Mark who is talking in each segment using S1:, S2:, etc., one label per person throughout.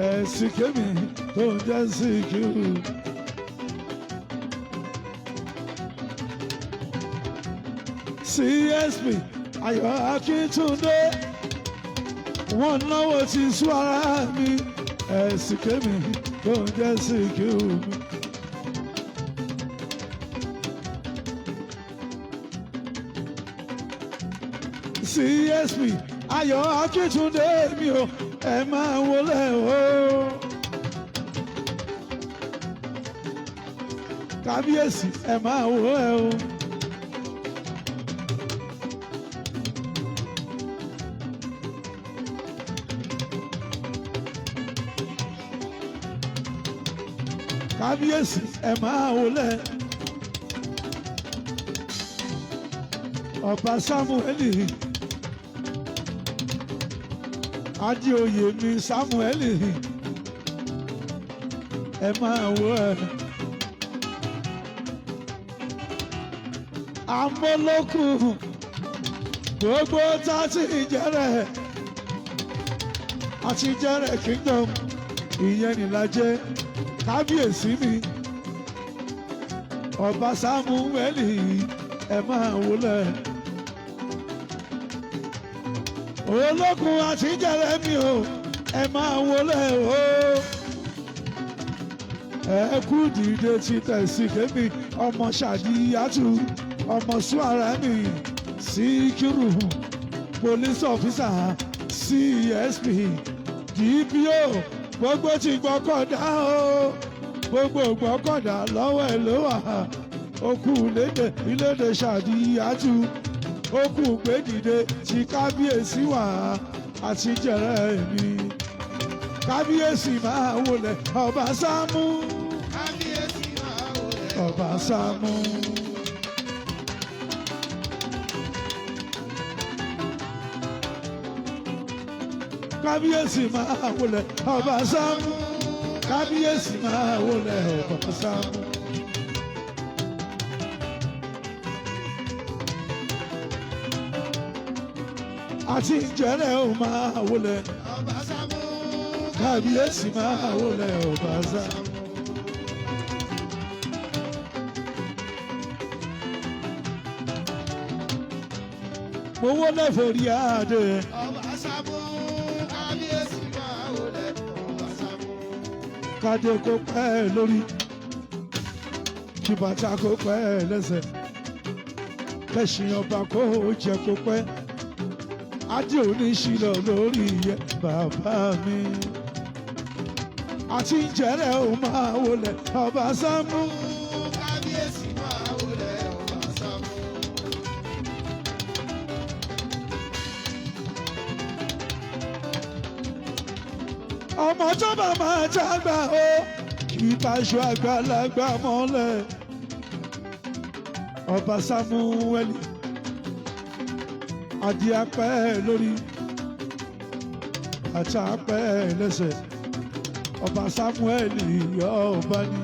S1: Ẹ̀sìn kémi tó ń jẹ́ Síkírù. CSP Ayọ̀ Akíntúndé, wọ́n náwó ti sú ara mi. Ẹ̀sìn kémi tó ń jẹ́ Síkírù mi. CSP Ayọ̀ Akíntúndé mi ò, ẹ máa wọlé o. Kábíyèsí, ẹ máa wọlé o. Kábíyèsí, ẹ máa wọlé. Ọba Sámúẹ́lì Adéoyè mi, Sámúẹ́lì, ẹ máa wọ ẹ. Amọ́lókù gbogbo tá a ti jẹrẹ àti jẹrẹ kingdom, ìyẹn nìlajẹ. Kábíyèsí mi, Ọba Sámúẹ́lì, ẹ máa wọlé. Olókun àti jẹrẹ mi o, ẹ máa wọlé o. Ẹ kú dìde ti tẹ̀sí kémi, ọmọ Ṣàdíyàtú, ọmọ Suara mi, Síkírù, police officer, CSP, DPO, gbogbo ti gbọ́kọ̀dá o, gbogbo gbọ́kọ̀dá lọ́wọ́ ẹ̀ ló wà. Okú lédè ilédè Ṣàdíyàtú, okú gbèdìde ti kábíyèsí wà àti jẹrẹ mi. Kábíyèsí, máa wọlé, Ọba Sámú.
S2: Kábíyèsí, máa wọlé.
S1: Ọba Sámú. Kábíyèsí, máa wọlé, Ọba Sámú. Kábíyèsí, máa wọlé, Ọba Sámú. Àti ìjẹrẹ ò, máa wọlé.
S2: Ọba Sámú.
S1: Kábíyèsí, máa wọlé, Ọba Sámú. Mo wọlé forí adé.
S2: Ọba Sámú. Kábíyèsí, máa wọlé. Ọba Sámú.
S1: Kádé kó pẹ́ lórí, kí bàtà kó pẹ́ lẹ́sẹ̀, kẹ̀sìn ọba kó jẹ kó pẹ́. Adé oníṣìlọ lórí yẹ bàbá mi. Àti ìjẹ́rẹ̀ ò, máa wọlé, Ọba Sámú.
S2: Kábíyèsí, máa wọlé. Ọba Sámú.
S1: Ọmọ tó bá máa jágbá o, kì í báṣọ àgbàlagbà mọ́lẹ̀. Ọba Sámúẹ́lì, adé apẹ́ lórí, àti apẹ́ lẹ́sẹ̀. Ọba Sámúẹ́lì, ọba ni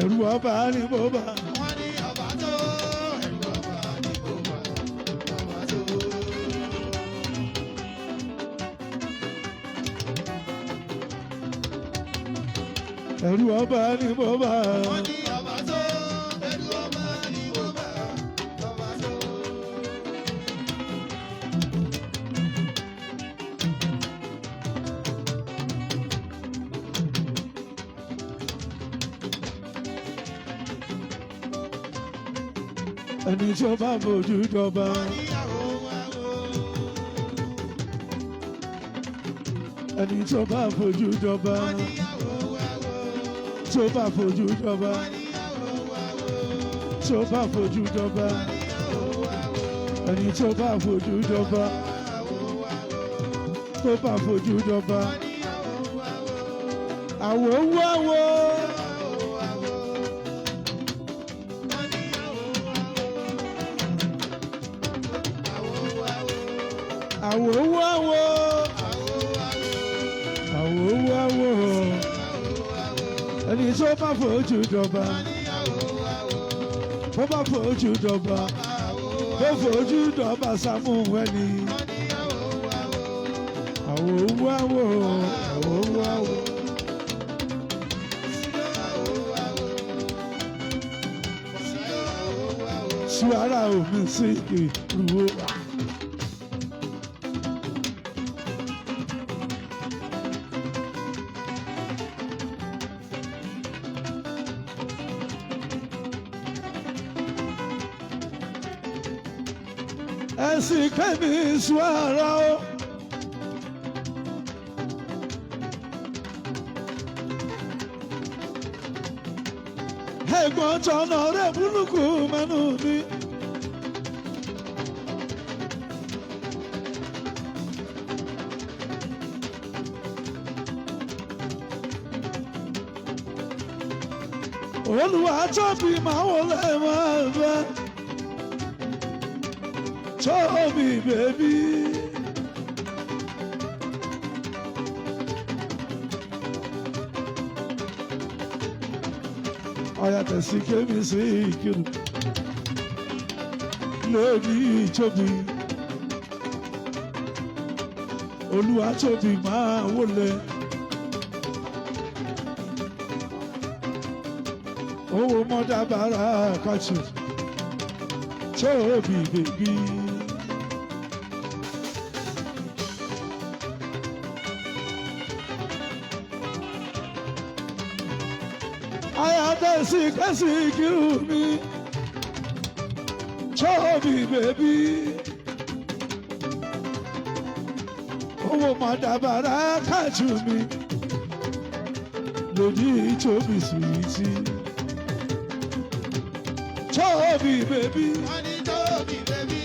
S1: ẹ̀rù ọba ni mo bá.
S2: Wọ́n ní ọba tó ẹ̀rù ọba ní kò bá ọba tó.
S1: Ẹ̀rù ọba ni mo bá.
S2: Wọ́n ní ọba tó ẹ̀rù ọba ní kò bá ọba tó.
S1: Ẹni tí ó bá fojú jọba.
S2: Wọ́n ní àwọ̀ àwọ̀.
S1: Ẹni tí ó bá fojú jọba.
S2: Wọ́n ní àwọ̀ àwọ̀.
S1: Tí ó bá fojú jọba.
S2: Wọ́n ní àwọ̀ àwọ̀.
S1: Tí ó bá fojú jọba.
S2: Wọ́n ní àwọ̀ àwọ̀.
S1: Ẹni tí ó bá fojú jọba.
S2: Àwọ̀ àwọ̀.
S1: Tó bá fojú jọba.
S2: Wọ́n ní àwọ̀ àwọ̀.
S1: Àwọ̀ wáwo.
S2: Àwọ̀ àwọ̀. Wọ́n ní àwọ̀ àwọ̀. Àwọ̀ àwọ̀.
S1: Àwọ̀ wáwo.
S2: Àwọ̀ àwọ̀.
S1: Àwọ̀ wáwo. Ẹni tó bá fojú jọba.
S2: Wọ́n ní àwọ̀ àwọ̀.
S1: Tó bá fojú jọba.
S2: Àwọ̀
S1: Tó fojú jọba Sámúẹ́lì.
S2: Wọ́n ní àwọ̀ àwọ̀.
S1: Àwọ̀ wáwo. Àwọ̀ Suara omi sí ìrúwó. Ẹ̀sìn kẹ́mi suara o. Ẹ̀gbọ́n tọ̀nà rẹ̀ búlùkù mẹ́nu mi. Olúwa tóbi máa wọlé máa bẹ. Tóbi bèbí. Ọ̀yà tẹ̀sí kémi sí ìkírun. Lórí tóbi. Olúwa tóbi máa wọlé. Owó mọ́dà bàrà kàtù. Tóbi bèbí. Ayatẹ̀sí kẹ́sì kírun mi. Tóbi bèbí. Owó mọ́dà bàrà kàtù mi. Lòdì tóbi sùwìtì. Tóbi bèbí.
S2: Wọ́n ní tóbi bèbí.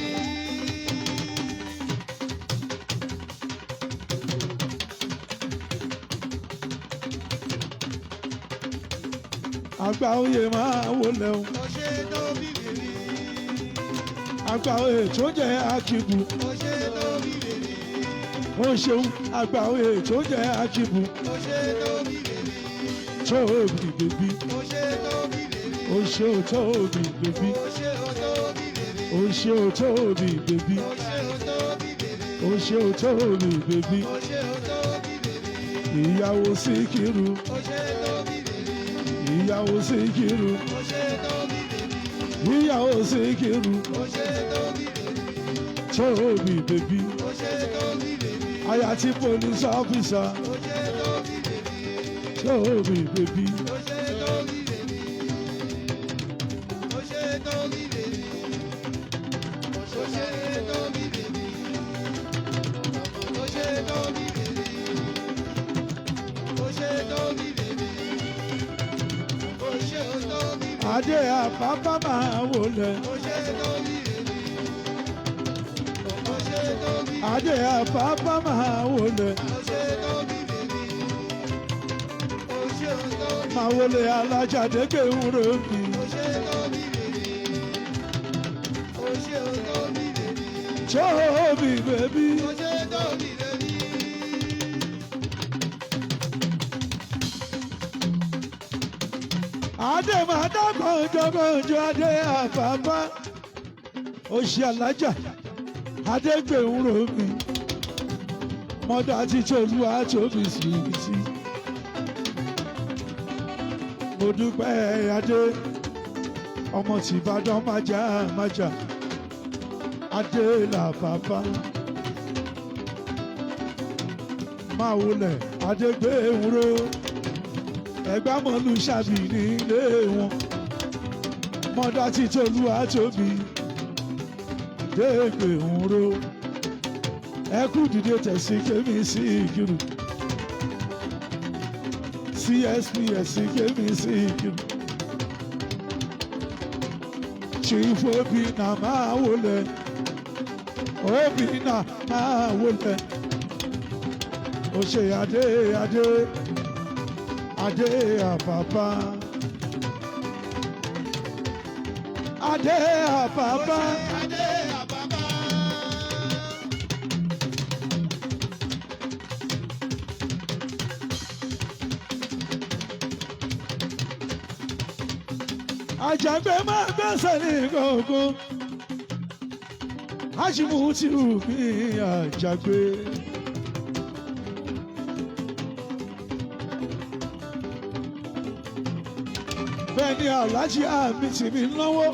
S1: Àgbà oyè máa wọlé o.
S2: Mo ṣe tóbi bèbí.
S1: Àgbà oyè tó jẹ́ akíbu.
S2: Mo ṣe tóbi bèbí.
S1: Ó ṣeun àgbà oyè tó jẹ́ akíbu.
S2: Mo ṣe tóbi bèbí.
S1: Tóbi bèbí.
S2: Mo ṣe tóbi bèbí.
S1: Ó ṣe ò tóbi bèbí.
S2: Mo ṣe ò tóbi bèbí.
S1: Ó ṣe ò tóbi bèbí.
S2: Mo ṣe ò tóbi bèbí.
S1: Ó ṣe ò tóbi bèbí.
S2: Mo ṣe ò tóbi bèbí.
S1: Ìyàwó Síkírù.
S2: Mo ṣe tóbi bèbí.
S1: Ìyàwó Síkírù.
S2: Mo ṣe tóbi bèbí.
S1: Ìyàwó Síkírù.
S2: Mo ṣe tóbi bèbí.
S1: Tóbi bèbí.
S2: Mo ṣe tóbi bèbí.
S1: Aya tí police officer.
S2: Mo ṣe tóbi bèbí.
S1: Tóbi bèbí.
S2: Mo ṣe tóbi bèbí. Mo ṣe tóbi bèbí. Mo ṣe tóbi bèbí. Mo ṣe tóbi bèbí. Mo ṣe tóbi bèbí. Mo ṣe tóbi bèbí.
S1: Adé àpápá máa wọlé.
S2: Mo ṣe tóbi bèbí. Mo ṣe tóbi bèbí.
S1: Adé àpápá máa wọlé.
S2: Mo ṣe tóbi bèbí. Mo ṣe tóbi.
S1: Máa wọlé alájáde kéwúrò mi.
S2: Mo ṣe tóbi bèbí. Mo ṣe tóbi bèbí.
S1: Tóbi bèbí.
S2: Mo ṣe tóbi bèbí.
S1: Adé máa dá kànjọ́kànjọ́ adé àpápá. Ó ṣe alájà. Adé gbèwúrò mi. Mọ́dà títí olúwa tóbi sí sí. Mo dúpẹ́ adé. Ọmọ tìbàdàn májà májà. Adé làbàbá. Máa wọlé adé gbèwúrò. Ẹgbàmọ̀lù ṣàbí nílé wọn. Mọ́dà títí olúwa tóbi. Adé gbèwúrò. Ẹ kú dìde tẹ̀sí kémi sí ìkírù. CSP ẹ̀sìn kémi sí ìkírù. Chief Obinna máa wọlé. Obinna máa wọlé. Ó ṣe adé adé adé àbàbà. Adé àbàbà.
S2: Adé àbàbà.
S1: Àjàgbé máa gbẹ́sẹ̀ ní gbọ̀ngàn. Aṣímù tí ò mí àjàgbé. Bẹ́ẹ̀ ni Alhaji àmì tì mí náwó.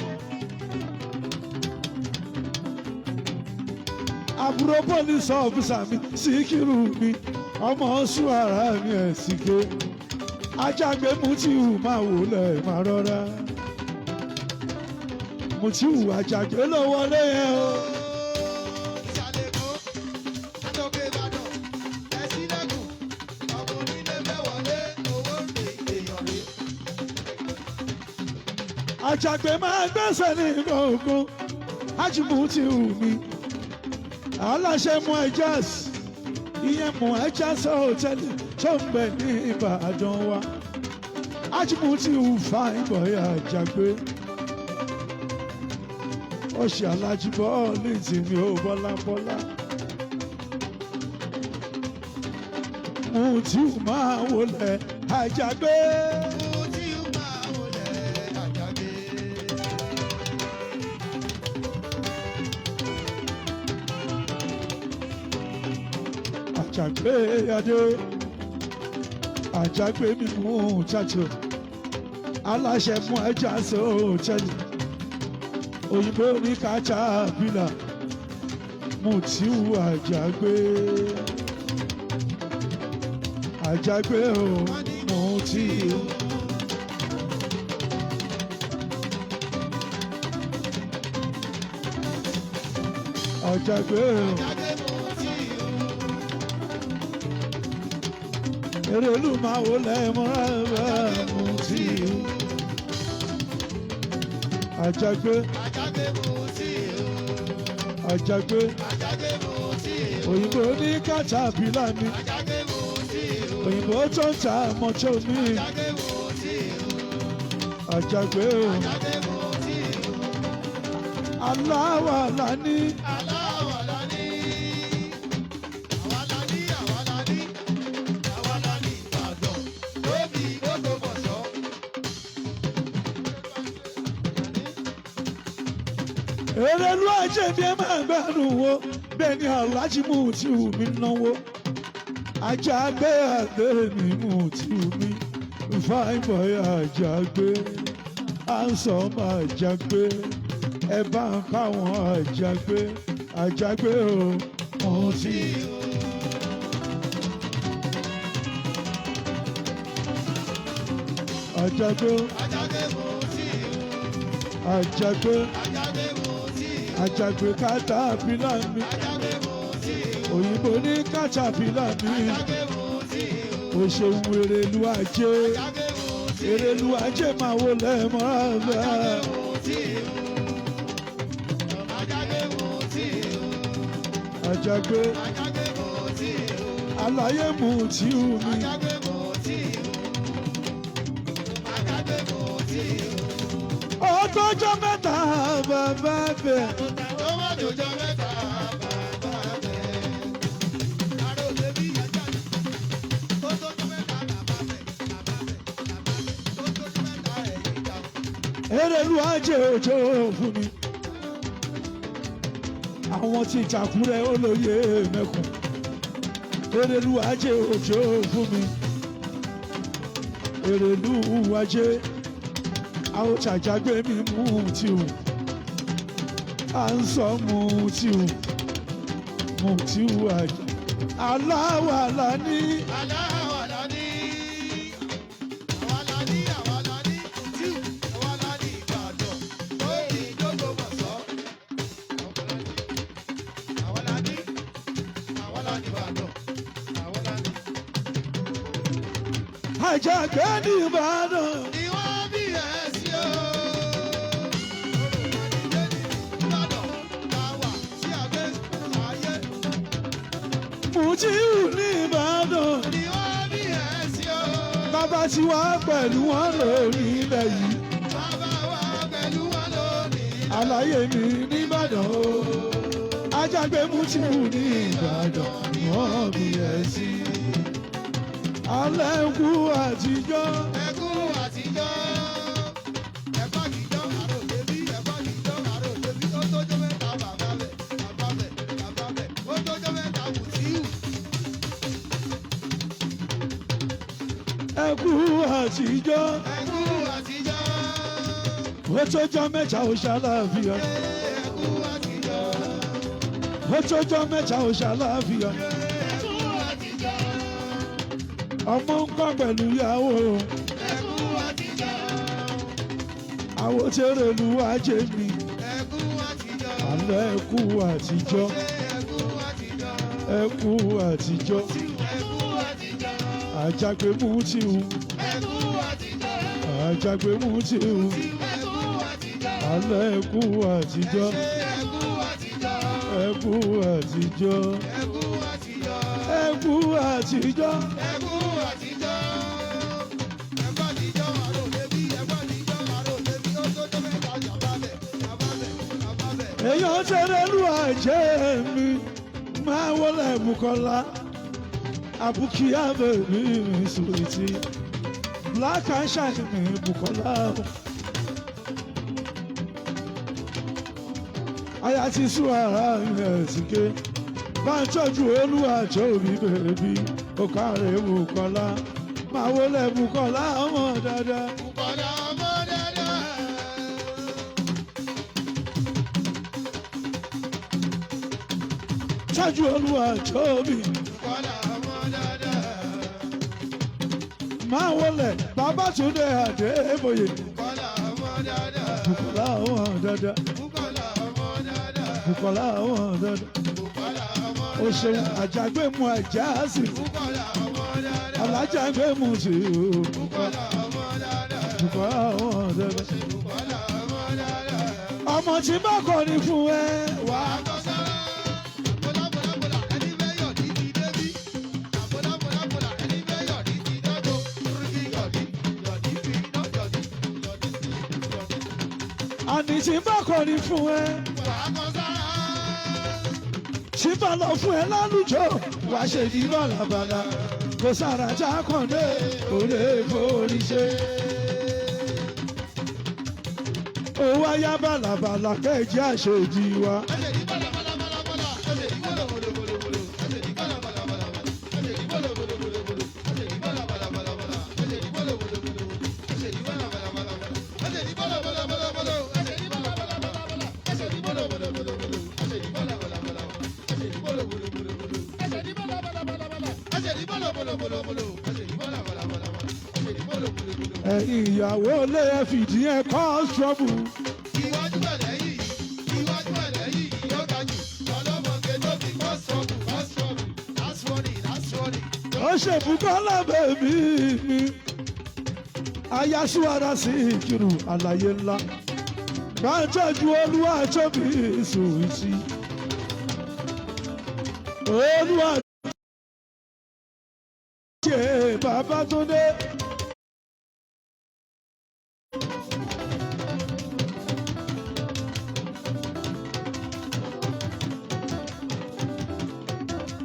S1: Àbúrò police officer mi Síkírù mi ọmọ sùn ara mi ẹ̀ síké. Ajágbe Mutiu máa wò lẹ̀ máa rọra. Mutiu Àjàgbé ló wọlé yẹn o.
S2: Ṣàlẹ̀kọ́, Àtòkè Ìbàdàn, ẹ ṣílẹ̀kùn, ọmọ onílé fẹ́ wọlé, owó rè èèyàn rè.
S1: Àjàgbé máa gbẹ́sẹ̀ ní gbọ̀ngàn. Hájì Mutiu mi. Aláṣẹ mú ẹjẹ́s. Ìyẹn mú ẹjẹ́s hòtẹ́ẹ̀lì tó ń bẹ ní Ìbàdàn wa. Hájì Mutiu fine boy Àjàgbé. Ó ṣe alájí bọ́ọ̀lù tèmi ò bọ́lábọ́lá. Mutiu máa wọlé Àjàgbé.
S2: Mutiu máa wọlé Àjàgbé.
S1: Àjàgbé adé Àjàgbé mi mú chacho aláṣẹ mú ẹja sóòtẹ́lì òyìnbó ní kàtàpìlà Mutiu Àjàgbé Àjàgbé o Mutiu. Àjàgbé o.
S2: Àjàgbé Mutiu.
S1: Erelu máa wò lẹ́mọ́ra Mutiu. Àjàgbé
S2: Àjàgbé Mutiu.
S1: Àjàgbé
S2: Àjàgbé Mutiu.
S1: òyìnbó ní kàtàpìlà mi
S2: Àjàgbé Mutiu.
S1: òyìnbó tó ń ta mọ́tò mi
S2: Àjàgbé Mutiu.
S1: Àjàgbé o.
S2: Àjàgbé Mutiu.
S1: Aláwàlá ní
S2: Aláwọ̀ la ní. Àwa la ní, àwa la ní. Àwa la ní Ìbàdàn. Lóbi l'Ógbómọ̀ṣọ́.
S1: Erelu ajé mi ẹ máa gbádùn wo bẹ́ẹ̀ ni Alhaji Mutiu mi náwó Àjàgbé àgbé mi Mutiu mi fine boy Àjàgbé handsome Àjàgbé ẹ bá ń káwọn Àjàgbé Àjàgbé o Mutiu. Àjàgbé
S2: Àjàgbé Mutiu.
S1: Àjàgbé
S2: Àjàgbé Mutiu.
S1: Àjàgbé kátàpílà mi
S2: Àjàgbé Mutiu.
S1: òyìnbó ní kátàpílà mi
S2: Àjàgbé Mutiu.
S1: ó ṣeun Erelu ajé
S2: Àjàgbé Mutiu.
S1: Erelu ajé máa wò lẹ́mọ́
S2: Àjàgbé Mutiu. Àjàgbé Mutiu.
S1: Àjàgbé
S2: Àjàgbé Mutiu.
S1: àlàyé Mutiu mi
S2: Àjàgbé Mutiu. Àjàgbé Mutiu.
S1: ọtọ́jọ́ mẹ́ta bàbá bẹ̀
S2: Ó má jòjọ́ mẹ́ta bàbá bẹ̀. Àròlé bí ajá ni. Ó tójú mẹ́ta bàbá bẹ̀, bàbá bẹ̀, bàbá bẹ̀. Ó tójú mẹ́ta ẹ̀yìn ìjà.
S1: Erelu ajé òjò fún mi àwọn tí ìjàkúrẹ́ olóye mẹ́kùn Erelu ajé òjò fún mi Erelu ajé àwọn tàjàgbé mi Mutiu à ń sọ Mutiu Mutiu ajé aláwàlá ní
S2: Aláwọ̀ la ní. Àwa la ní, àwa la ní. Tíù, àwa la ní Ìbàdàn. Ó di l'Ógbómọ̀ṣọ́. Àwa la ní, àwa la ní Ìbàdàn. Àwa la ní.
S1: Àjàgbé ní Ìbàdàn.
S2: Ìwọ bí ẹ sí o. Ìbàdàn la wà sí abẹ́ ayé.
S1: Mutiu ní Ìbàdàn.
S2: Ìwọ bí ẹ sí o.
S1: Bàbá tí wá pẹ̀lú wọn lórí ilẹ̀ yìí.
S2: Bàbá wa pẹ̀lú wa lónìí.
S1: Àlàyé mi nìbàdàn o. Àjàgbé Mutiu ní Ìbàdàn ni wọ́n bí ẹ sí. Alẹ́ ń kú àtijọ́.
S2: Ẹkú àtijọ́. Ẹ̀fọ́ àtijọ́, àròlé bí ẹ̀fọ́ àtijọ́, àròlé bí ó tójó mẹ́ta bàbá bẹ̀, bàbá bẹ̀, bàbá bẹ̀, ó tójó mẹ́ta Mutiu.
S1: Ẹ kú àtijọ́.
S2: Ẹkú àtijọ́.
S1: Ó tó jọ́ mẹ́ta ó ṣàlàáfíà.
S2: Ẹkú àtijọ́.
S1: Ó tójọ́ mẹ́ta ó ṣàlàáfíà.
S2: Ẹkú àtijọ́.
S1: Ọmọ ń kọ́ pẹ̀lú ìyàwó.
S2: Ẹkú àtijọ́.
S1: Àwọn tèrè lu ajé mi.
S2: Ẹkú àtijọ́.
S1: Àlọ́ ẹkú àtijọ́.
S2: Ṣé ẹkú àtijọ́?
S1: Ẹkú àtijọ́.
S2: Ẹkú àtijọ́.
S1: Àjàgbé mú tí hu.
S2: Ẹkú àtijọ́.
S1: Àjàgbé mú tí hu.
S2: Ẹkú àtijọ́.
S1: Àlọ́ ẹkú àtijọ́.
S2: Ṣé ẹkú àtijọ́?
S1: Ẹkú àtijọ́.
S2: Ẹkú àtijọ́.
S1: Ẹkú àtijọ́.
S2: Ẹkú àtijọ́. Ẹkú àtijọ́ àròlé bí ẹkú àtijọ́ àròlé bí ó tó tó mẹ́ta jàmbá bẹ̀ jàmbá bẹ̀ jàmbá bẹ̀.
S1: Èèyàn tẹ̀lé lu àjẹ́ mi. Máa wọlé Bùkọ́lá. Àbùkíyá bèbí mi sùwìtì. Black and shine mi Bùkọ́lá. Aya ti sún ara mi ẹ̀sìnké. Bá ń tọ́jú olúwàjọ́ òbí bèbí. Ó kárẹ̀ Bùkọ́lá. Máa wọlé Bùkọ́lá ọmọ dáadáa.
S2: Bùkọ́lá ọmọ dáadáa.
S1: Tọ́jú olúwàjọ́ òbí.
S2: Bùkọ́lá ọmọ dáadáa.
S1: Máa wọlé Babátúndé Adébóyè.
S2: Bùkọ́lá ọmọ dáadáa.
S1: Bùkọ́lá ọmọ dáadáa.
S2: Bùkọ́lá ọmọ dáadáa.
S1: Bùkọ́lá ọmọ dáadáa.
S2: Bùkọ́lá ọmọ
S1: O ṣeun
S2: dáadáa.
S1: àjàgbé mu àjàsì.
S2: Bùkọ́lá ọmọ dáadáa.
S1: Alájàgbé mu sí o.
S2: Bùkọ́lá ọmọ dáadáa.
S1: Bùkọ́lá ọmọ dáadáa.
S2: Bùkọ́lá ọmọ dáadáa.
S1: Ọmọ tí bá kọrin fún ẹ wá. Àní tí bá kọrin fún ẹ. Tí bá lọ fún ẹ lálùjọ. Wàá ṣe di bàlàbàlà. Kò sára já kàndé. Kò lè forí ṣe. Ó wá yá bàlàbàlà kẹ́ẹ̀jì àṣejì wa. Ẹ̀yin ìyàwó lé ẹ fìdí ẹ kọ́ ṣọ́ọ̀bù.
S2: Iwájú ẹ̀lẹ́ yìí, iwájú ẹ̀lẹ́ yìí yóò ga jù. Ọlọ́mọge ló fi kọ́ sọ́ọ̀bù, kọ́ sọ́ọ̀bù. Last warning, last warning.
S1: Ó ṣe Bùkọ́lá bèbí mi. Ayásúwara sí ìkírun àlàyé ńlá. Bá ń tọ́jú olúwa tóbi sùwìtì. Olúwa ṣe Babátúndé.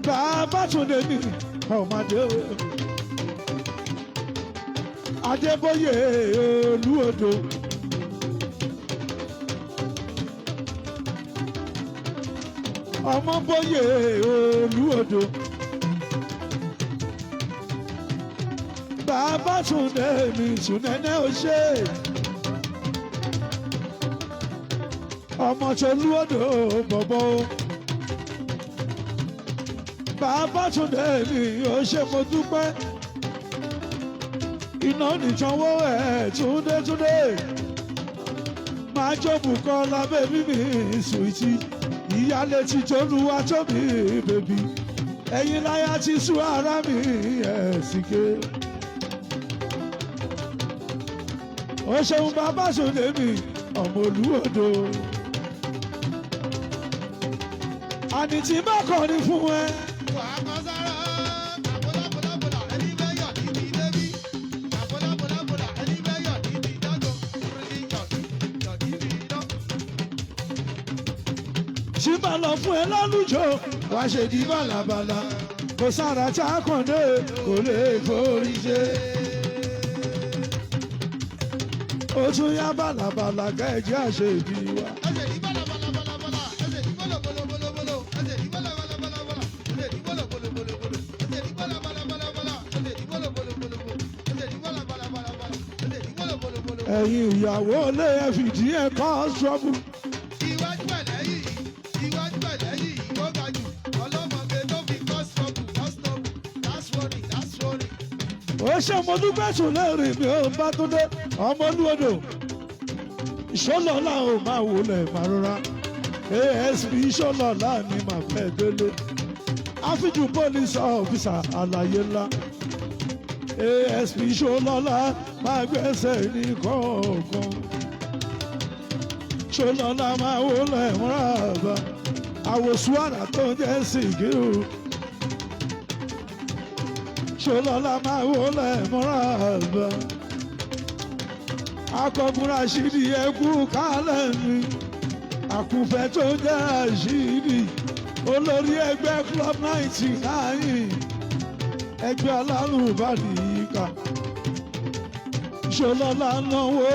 S1: Babátúndé mi ọmọdé Adébóyè Olúodò. Ọmọbóyè Olúodò. Babátúndé mi sùnẹ́nẹ́ ó ṣe. Ọmọ tolúodò bọ̀bọ̀ o. Babátúndé mi ò ṣe mo dúpẹ́. Iná nìsanwó ẹ̀ túndé túndé. Máa jó Bùkọ́lá bèbí mi sùwìtì. Ìyáálé ti jólúwa tóbi bèbí. Ẹ̀yin láyà ti sú ara mi ẹ̀ sìké. Ó ṣeun Babátúndé mi ọmọ Olúodò. Àní tí bá kọrin fún ẹ.
S2: Wà á kọ́ sára. Àbọ̀lábọ̀lábọ̀là ẹni bẹ́ yọ̀ ní ti débí. Àbọ̀lábọ̀lábọ̀là ẹni bẹ́ yọ̀ ní ti dágò. Rí yọ̀dí, yọ̀dí fi iná.
S1: Tí bá lọ fún ẹ lálùjọ wàá ṣe di bàlàbàlà. Kò sára tá a kàn dé kò lè forí ṣe. Ó tún yá bàlàbàlà kẹ́ẹ̀jẹ́ àṣẹ ìbí wa.
S2: Ẹsẹ̀ ní bọ́lá bọ́lá bọ́lá bọ́lá. Ẹsẹ̀ ní bọ́lá bọ́lá bọ́lá bọ́lá. Ẹsẹ̀ ní bọ́lá bọ́lá bọ́lá bọ́lá. Ẹsẹ̀ ní bọ́lá bọ́lá bọ́lá bọ́lá. Ẹsẹ̀ ní bọ́lá bọ́lá bọ́lá bọ́lá. Ẹsẹ̀ ní bọ́lá bọ́lá bọ́lá bọ́lá. Ẹsẹ̀ ní bọ́lá bọ́lá bọ́lá bọ́lá. Ẹsẹ̀ ní bọ́lá bọ́lá bọ́lá bọ́lá.
S1: Ẹ̀yin ìyàwó lé ẹ fìdí ẹ kọ́ ṣọ́ọ̀bù.
S2: Iwájú ẹ̀lẹ́ yìí, iwájú ẹ̀lẹ́ yìí, ó ga
S1: Ó ṣe mo dúpẹ́ sùn lẹ́rìn mi ò bá tó dé ọmọ olúwodò. Ṣọlọ́lá ò máa wọlé màrúra. ASP Ṣọlọ́lá ni màá fẹ́ délé. Áfíjù police officer àlàyé ńlá. ASP Ṣọlọ́lá máa gbẹ́sẹ̀ ní kọ̀ọ̀kan. Ṣọlọ́lá máa wọlé mọ́ràbà. Àwòsùwàrà tó ń jẹ́ Sìgírù. Ṣọlọ́lá máa wọlé mọ́ràbà. Akọ̀gùn Rashidi ẹkú kálẹ̀ mi. Àkùnfẹ́ tó ń jẹ́ Rashidi. Olórí ẹgbẹ́ Club 99. Ẹgbẹ́ alálùbáríkà. Ṣọlọ́lá náwó.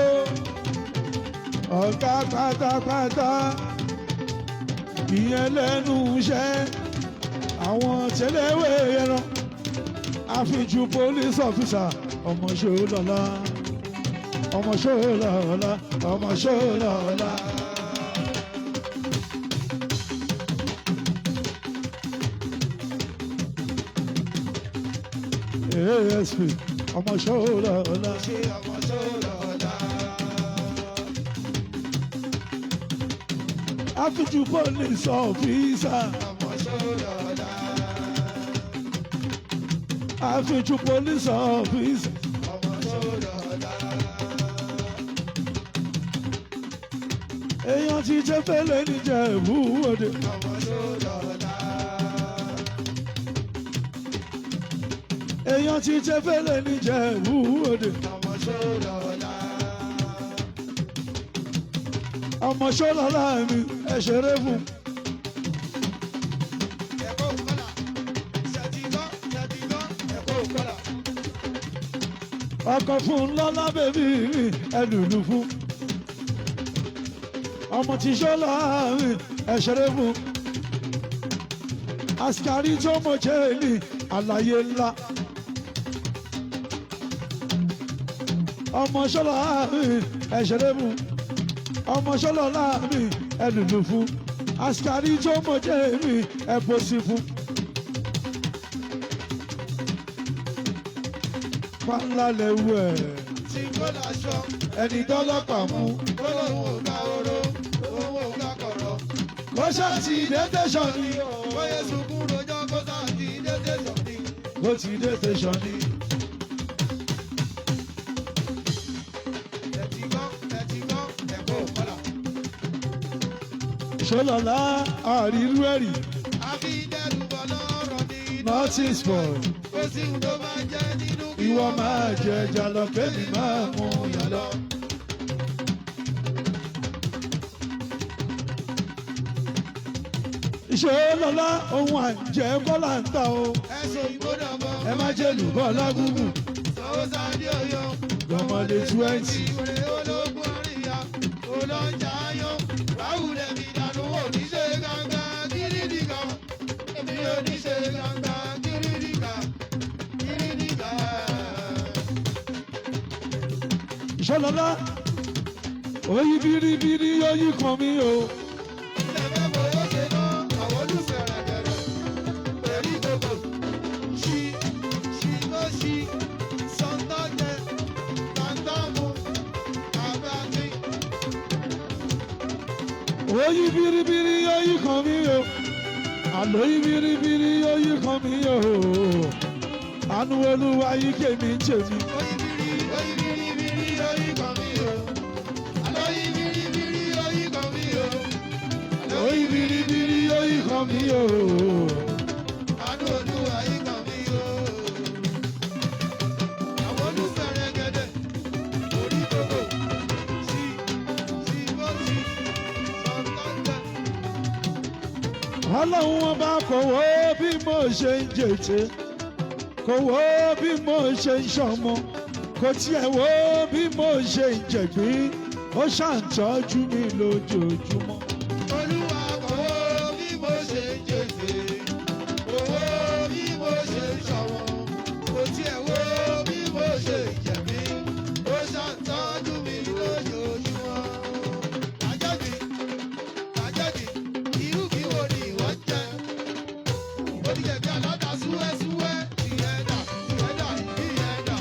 S1: Ọ̀gá pátápátá. Ìyẹn lẹ́nu iṣẹ́. Àwọn tẹ́lẹ̀wé ẹran. Àfijù police officer. Ọmọ Ṣọlọ́lá. Ọmọ Ṣọlọ́lá. Ọmọ Ṣọlọ́lá. ASP ọmọ Ṣọlọ́lá.
S2: Ṣé ọmọ Ṣọlọ́lá?
S1: Àfijù police officer.
S2: Ọmọ Ṣọlọ́lá.
S1: Àfijù police officer.
S2: Ọmọ Ṣọlọ́lá.
S1: Èèyàn ti jẹ́ fẹ́lẹ́ níjẹ̀bú òde.
S2: Ọmọ Ṣọlọ́lá.
S1: Èèyàn ti jẹ́ fẹ́lẹ́ níjẹ̀bú òde.
S2: Ọmọ Ṣọlọ́lá.
S1: Ọmọ Ṣọlọ́lá mi ẹ ṣeré fún.
S2: Ẹ̀kọ́ òkọ́là. Ṣètìgọ́ ṣètìgọ́ ẹ̀kọ́ òkọ́là.
S1: Ọkọ̀ fún lọ́lá bèbí mi ẹ lùlù fún. Ọmọ ti Ṣọlá mi ẹ ṣeré fún. Àsìkárí tó mọ̀ jẹ́ ní àlàyé ńlá. Ọmọ Ṣọlá mi ẹ ṣeré fún. Ọmọ Ṣọlọ́lá mi ẹ lùlù fún. Àsìkárí tó mọ̀ jẹ́ mi ẹ bó sí fún. Pàǹlà lẹ́wù ẹ̀.
S2: Tí kò láṣọ,
S1: Ẹni tọ́lọ́pàá mú.
S2: kó lóun ò gba oró, òun ò gba kọ̀rọ̀.
S1: Kó ṣáà ti dé tẹ̀sán ni.
S2: Bóyá sunkún rojọ́ kó sáà ti dé tẹ̀sán ni.
S1: Kó ti dé tẹ̀sán ni.
S2: Ṣètìgọ́ ṣètìgọ́ ẹ̀kọ́ òkọ́là.
S1: Ṣọlọ́lá àrírú ẹ̀rì.
S2: Àfi dẹ́rù bọ̀ lọ́rọ̀ ni.
S1: Notice boy.
S2: Kò sí ohun tó máa jẹ́ nínú kí
S1: Ìwọ máa jẹ ẹja lọ kémi máa mú yàn lọ. Ṣọlọ́lá ohun àjẹ́ kọ́là ń ta o.
S2: Ẹ̀sùn ìgbóná mọ́.
S1: Ẹ má jẹ́ lùbọ́ lágùngùn.
S2: Sọ̀rọ̀ sáadé ọ̀yọ́.
S1: Gbọ̀mọ̀lé 20.
S2: Ìwé ológun àríyá. Olọ́jà ayọ̀. Ráwùlẹ̀ mi dànù oníṣe gángan kírìdìgà. Èmi oníṣe gángan kírìdìgà. Kírìdìgà.
S1: Ṣọlọ́lá oyin biribiri oyin kan mi o.
S2: Lẹ́fẹ̀ bóyá ṣe ná àwọn olùfẹ̀rẹ̀gẹ̀rẹ̀. Pẹ̀lú gbogbo. Ṣí ṣí ló ṣí. Sọ́ńtọ́ jẹ. Tàǹtọ́ mu. Àbájí.
S1: Oyin biribiri oyin kan mi o. Àlọ́ oyin biribiri oyin kan mi o. Àánú Olúwa yìí kèmí ń tèmi.
S2: Oyibiri, oyibiribiri, oyi kan mi o. Àlọ́ oyibiribiri, oyi kan mi o. Àlọ́
S1: Oyin biribiri oyin kan mi o.
S2: Àánú Olúwa yìí kan mi o. Àwọn olùfẹ̀rẹ̀gẹ̀dẹ̀, orí gbogbo, sí, sí bó sí, sọ̀tọ̀tẹ̀.
S1: Ọlọ́run ọba kò wó bí mo ṣe ń jètè. Kò wó bí mo ṣe ń ṣọmọ. Kò tiẹ̀ wó bí mo ṣe ń jẹ̀gbín. Ó ṣàǹtọ́jú mi lójoojúmọ́.
S2: Olúwa kò wó bí mo ṣe ń jètè, kò wó bí mo ṣe ń ṣọ̀wọ́n, kò tiẹ̀ wó bí mo ṣe ń jẹ̀mí, ó ṣàǹtọ́jú mi lójoojúmọ́. Àjọ́bí, àjọ́bí, irú kí wo ni ìwọ ń jẹ? Oníjẹ̀bí aláta súwẹ́súwẹ́, ìyẹn dà, ìyẹn dà, ìyẹn dà.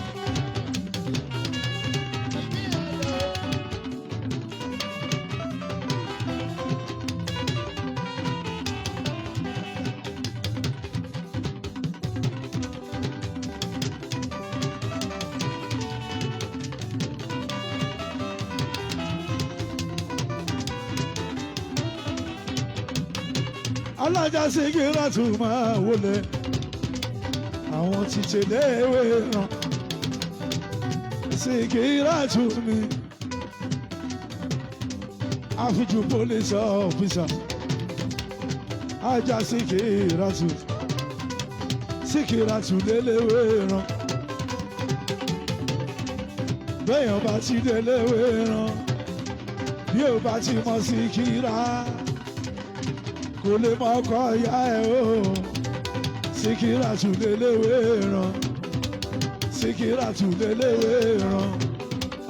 S1: Alájà Síkírátù máa wọlé. Àwọn ti tẹ̀lé ewé ràn. Síkírátù mi. Àfijù police officer. Ajá Síkírátù. Síkírátù léléwé ràn. Béèyàn bá ti déléwé ràn. Bí ò bá ti mọ Síkírá, kò lè mọ ọkọ ìyá ẹ o. Síkírátù léléwé ràn. Síkírátù léléwé ràn.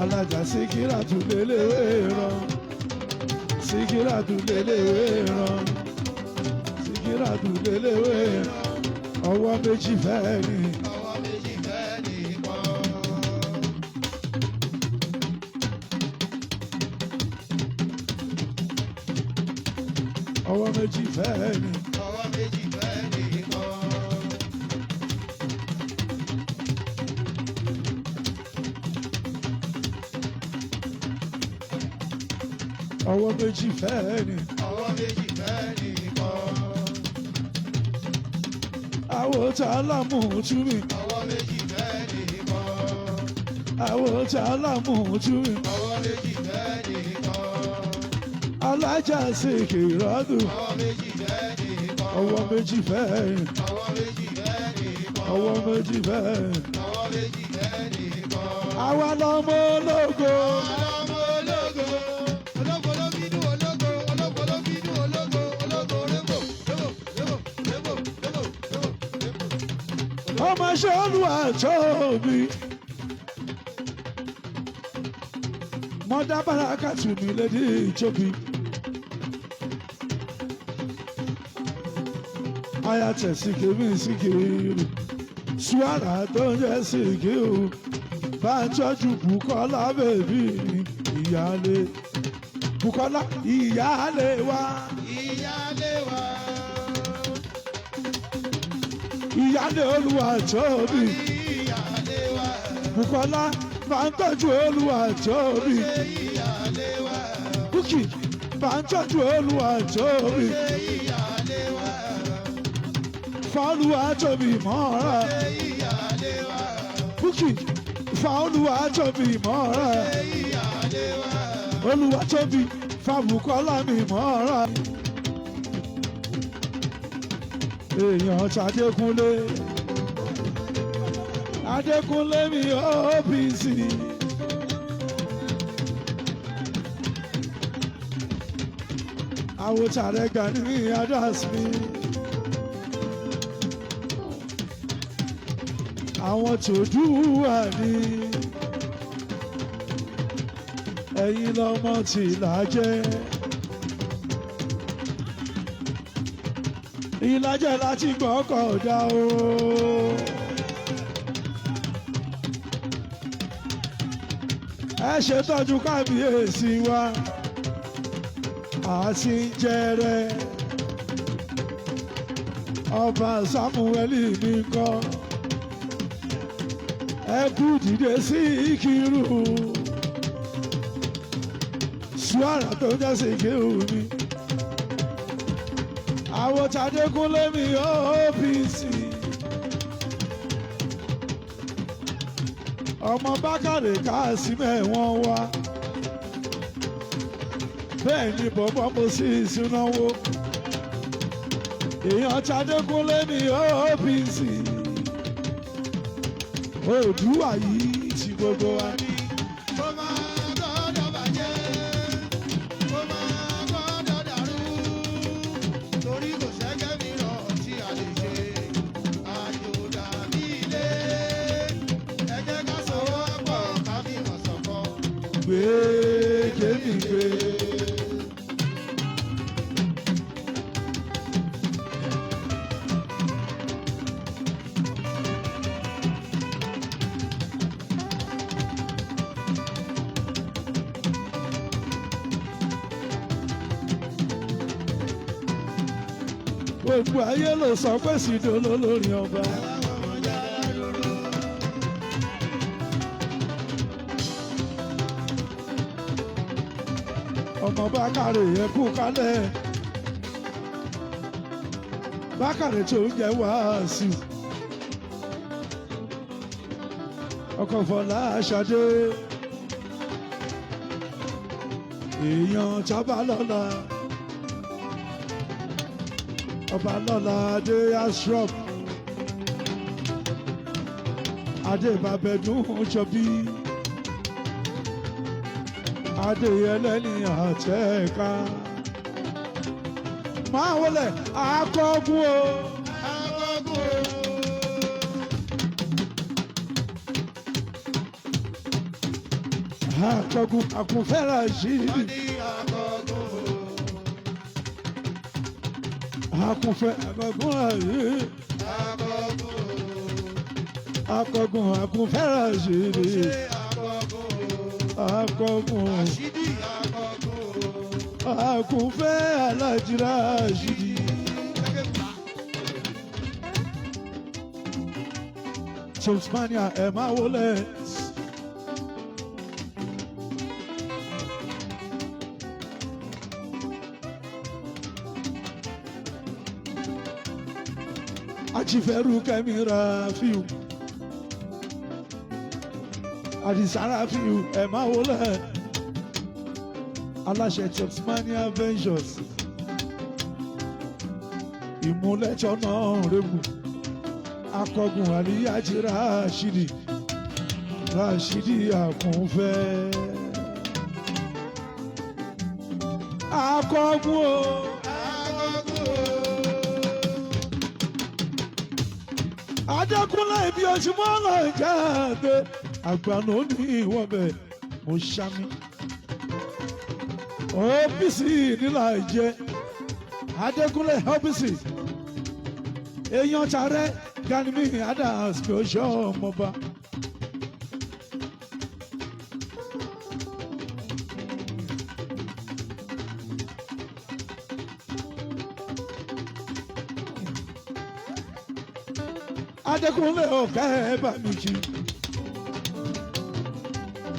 S1: Alájà Síkírátù léléwé ràn. Síkírátù léléwé ràn. Síkírátù léléwé ràn. Ọwọ́ méjì fẹ́ ni.
S2: Ọwọ́ méjì fẹ́ nìkan.
S1: Ọwọ́ méjì fẹ́ ni.
S2: Ọwọ́ méjì fẹ́ nìkan.
S1: Ọwọ́ méjì fẹ́ ni.
S2: Ọwọ́ méjì fẹ́ nìkan.
S1: Àwọn tá a lámù tú mi.
S2: Ọwọ́ méjì fẹ́ nìkan.
S1: Àwọn tá a lámù tú mi.
S2: Ọwọ́ méjì fẹ́ nìkan.
S1: Alájà Síkírátù.
S2: Ọwọ́ méjì fẹ́ nìkan.
S1: Ọwọ́ méjì fẹ́ ni.
S2: Ọwọ́ méjì fẹ́ nìkan.
S1: Ọwọ́ méjì fẹ́ ni.
S2: Ọwọ́ méjì fẹ́ nìkan.
S1: Àwa lọmọ ológo.
S2: Ọlọ́mọ ológo, ológo ló bínú ológo, ológo ló bínú ológo, ológo rébò, rébò, rébò, rébò, rébò, rébò, rébò.
S1: Ọmọ ṣọ́ọ́lù àtọ́bí. Mọ́dá bàrákàtù mi lédè ìjóbi. Aya tẹ̀ síkì mí síkìrì. Suara tó ń jẹ́ síkì o. Bá ń tọ́jú Bùkọ́lá bèbí mi ìyáálé. Bùkọ́lá ìyáálé wa.
S2: Ìyáálé wa,
S1: Ìyáálé Olúwa tóbi.
S2: ìyáálé wa,
S1: Bùkọ́lá bá ń tọ́jú Olúwa tóbi.
S2: ṣé ìyáálé wa,
S1: Bùkì bá ń tọ́jú Olúwa tóbi.
S2: ṣé ìyáálé wa,
S1: Fọ́lùwà tóbi mọ́ra.
S2: ṣé ìyáálé wa,
S1: Bùkì fọ́lùwà tóbi mọ́ra.
S2: ṣé ìyáálé wa,
S1: Olúwa tóbi fàbùkọ́lá mi mọ́ra. Èèyàn tàdékúnlé. Adékúnlé mi OPC. Àwòtàrẹ Gani Adams mi. Àwọn tòdú wà ní. Ẹ̀yin lọmọ tí làjẹ́. Ìlàjẹ́ láti gbọ́kọ̀ dá o. Ẹ ṣètọ́jú kábíyèsí wa, àti ń jẹrẹ. Ọba Sámúẹ́lì mi kọ́. Ẹ kú dìde sí Ìkírù. Suara tó jẹ́ Síkírù mi. Àwọn Tadékúnlé mi OPC. Ọmọ Bákàrè káàsì mẹ́wọ̀n wá. Bẹ́ẹ̀ ni bọ̀bọ̀ mo sì súnáwó. Èèyàn Tadékúnlé mi OPC. Oòduà yìí ti gbogbo wa ní.
S2: Kó máa gbọ́dọ̀ bàjẹ́, kó máa gbọ́dọ̀ dàrú, torí kò sẹ́jẹ́ mìíràn tí a lè ṣe. Àjò dàbí ilé, ẹ jẹ́ ká sowọ́pọ̀ ká fìmọ̀ ṣọ̀kan.
S1: Gbé kémi gbé. Gbogbo ayé ló sọ pé Sìdó lólórin ọba. Ọmọ Bákàrè yẹ kú kálẹ̀. Bákàrẹ̀ tó ń jẹ́ Wàsíù. Ọkọ̀ Fọlá Ṣadé. Èèyàn Tábàlọ́lá. Ọbalọ́lá Adé Ashraf. Adé Bàbẹ̀dún Jọbí. Adé ẹlẹ́ni àtẹ̀ká. Máa wọlé akọ́gun o.
S2: Akọ́gun o.
S1: Akọ́gun àkúnfẹ́ra yìí.
S2: Wọ́n ní akọ́gun o.
S1: Akúnfẹ́ akọ́gun yìí.
S2: Akọ́gun o.
S1: Akọ́gun àkúnfẹ́ra yìí.
S2: Ṣé akọ́gun o?
S1: Akọ́gun
S2: Rashidi akọ́gun o.
S1: àkúnfẹ́ alájírá yìí. Tasmania ẹ̀ máa wọlé. Ajífẹ́rú Kẹ́mi Rafiu. Àdìsá Rafiu ẹ̀ máa wọlé. Aláṣẹ Tasmania Ventures. Ìmúlẹ̀jọ́ náà rẹ̀wù. Akọgun Àlíyájí Rashidi Rashidi Àkúnfẹ́. Akọgun o.
S2: Akọ́gun o.
S1: Adékúnlé ibi ojúmọ́ lọ jáde. Àgbàdo ní ìwọ̀bẹ̀ mo ṣámi. OPC nílà jẹ. Adékúnlé OPC. Èèyàn tààrẹ Ganimi Adams kò ṣọ́ ọmọba. Adékúnlé ọ̀gá ẹ̀ bá mi jí.